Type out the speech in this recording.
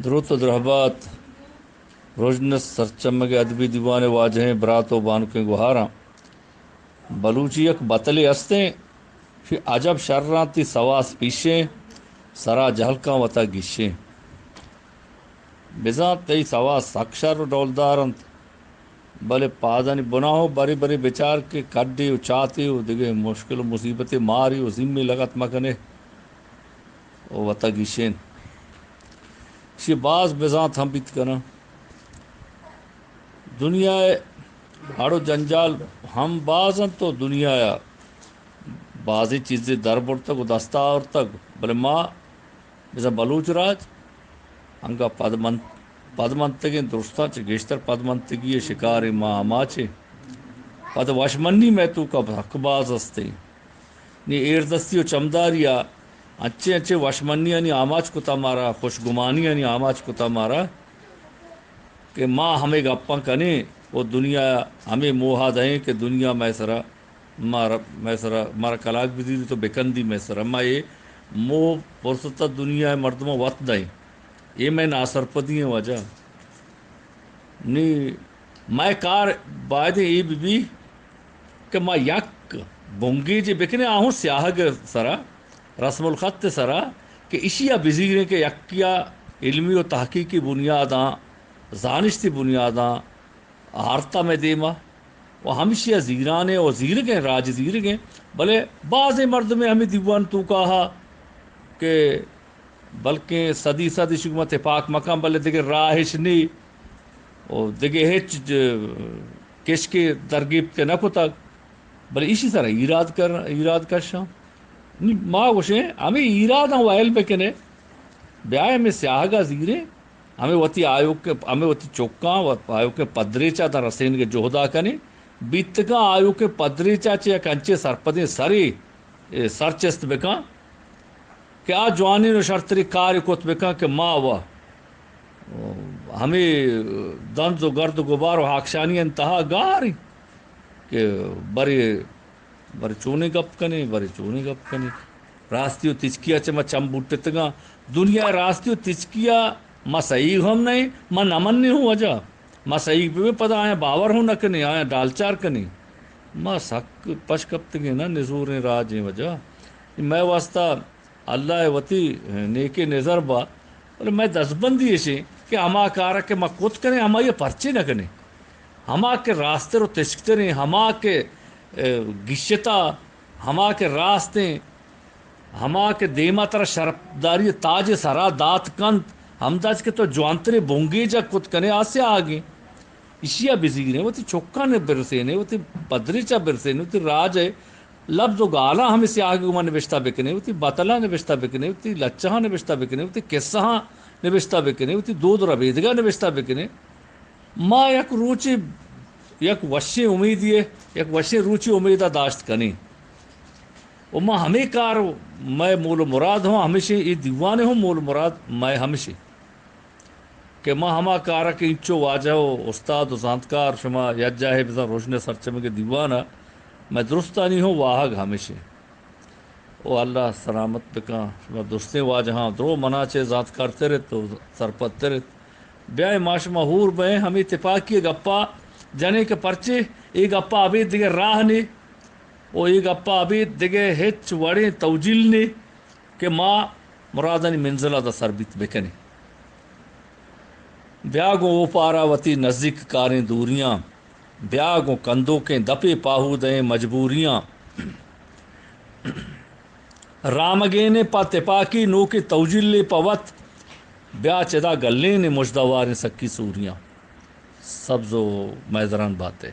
دروت و درہبات رژن سرچمگ ادبی دیوان ء واجہیں برات و بانکیں گوہاراں۔ بلوچی یک بتلے استیں، شی عجب شر انت، تی سواس پیشیں، سرا جہلکاں وتا گیشیں۔ بزاں تئی سواس سک شر و ڈولدار انت، بلے پادانی بناہ و برے برے بچار کہ کڈے و چاتے و دگہ مشکل و مصیبتے ماری و زیمے لگت مکنے و وتا گیشین۔ شی باز بزانت ہم بیت کناں۔ دنیا ء ہڑ و جنجال ہم باز انت و دنیا ء بازیں چیزے در برتگ و دستا آورتگ، بلے ما بزاں بلوچ راج انگا پدمن-، پدمنتگیں، درستاں چہ گیشتر پدمنتگی ء شکاریں ما آماچیں۔ پد وشمنی مئے توکا حق باز استیں۔ نی ایردستی و چمداری ء انچیں انچیں وشمنیانی آماچ کتا مارا، خوشگمانیانی آماچ کتا مارا کہ ما ہمے گپاں کنیں و دنیا ہمے موہا دئیں کہ دنیا مئے سرا مارا، مئے سرا، مارا کلاگ بدیریت و بکندی مئے سرا۔ ما اے موہ فرصت ء دنیا ء مردماں وت دئیں۔ اے مئے ناسرپدی ئیں وجہ۔ نی مئے کار بایدیں اے بہ بی کہ ما یک بنگیجے بکنیں، آ ہوں سیاہگ ء سرا، رسم الخط ء سرا، کہ اشی ء بزیریں کہ یکیا علمی و تحقیقی بنیاداں، زانشتی بنیاداں، آرتا مئے دیما و ہمشی ء زیرانیں و زیرگیں، راج زیرگیں، بلے بازیں مردمے ہمے دیوان توکا ہا کہ بلکیں صدی صد اشی گوما تپاک مکن، بلے دگہ راہش نی و دگہ ہچ ج-، کشکے درگیپت نہ کتگ، بلے ایشی سرا ایراد کر، ایراد کشاں۔ نی ما گوشیں ہمے ایراداں ویل بکنے، بیا ہمے سیاہگا زیریں، ہمے وتی آیوکیں، ہمے وتی چکاں و آیوکیں پدریچا داں رسینگ ء جہدا کنیں، بیتگاں آیوکیں پدریچا چہ یک انچیں سرپدیں سرے، اے، سر چست بکن کہ آ جوانیں و شرتریں کارے کت بکن کہ ما و ہمے دنز و گرد و گبار و ہاکشانی انتہا گار ایں کہ برے برے چونیں گپ کنیں، برے چونیں گپ کنیں۔ راستی و تچکی ء چہ ما چم بوٹتگاں۔ دنیا ء راستی و تچکی ء ما سہیگ ہم نہ ایں، ما نہ منیں ہوں وجہ۔ ما سہیگ بہ بیں پدا آیاں باور ہوں نہ کنیں، آیاں ڈالچار کنیں۔ ما سک پش کپتگیں نا نزوریں راجیں وجہ۔ مئے واسطہ اللہ ء وتی نیکیں نظر با، بلے مئے دزبندی ایشیں کہ ہما کار ء کہ ما کت کنیں، ہمائی ء پرچے نہ کنیں؟ ہما کہ راستر و تچکتریں، ہما کہ، اے، گیشتا، ہما کہ راستیں، ہما کہ دیما ترا شرپداری تاج سرا دات کنت، ہمداچ کہ تو جوانتریں بنگیج ء کت کنے آ سیاہگیں۔ ایشی ء بزیریں، وتی چکاں برسینے، وتی پدریچ ء برسینے، وتی راج ء لبز و گالاں ہمے سیاہگ ء گوما نبشتہ بکنے، وتی بتلاں نبشتہ بکنے، وتی لچہاں نبشتہ بکنے، وتی کسہاں نبشتہ بکنے، وتی دود و ربیدگاں نبشتہ بکنے۔ ما یک روچے، یک وشیں امیدے، یک وشیں روچے امیدا داشت کنیں۔ و ما ہمے کار، مئے مول و مراد ہوں ہمیشیں، اے دیوانے ہوں مول و مراد مئے ہمیشیں۔ کہ ما ہما کار ء کہ انچو واجہ و استاد و زانتکار شما یک جاہے بزاں روژن ء سرچمگ ء دیوان ء، مئے درستانی ہوں واہگ ہمیش انت۔ او اللہ سلامت بکن شما درستیں واجہاں، درو منا چہ زانتکارتر ات و سرپدتر ات۔ بیائے ما شما ہور بئیں، ہمے تپاکی ء گپا جنیں کہ پرچے اے گپا ابید دگہ راہ نے، او اے گپا ابید دگہ ہچ وڑیں توجیل نے۔ کہ ما مرادانی منزل ء داں سر بیت بکنیں۔ بیا گوں اوپارا وتی نزیک کاریں دوریاں، بیا گوں کندوکیں دپے پاہودئیں مجبوریاں۔ رامگینے پہ تپاکی نوکیں توجیلے پہ وت، بیا چدا گلینیں مژدہ واریں سکی سوریاں۔ سبز و مہدران باتے۔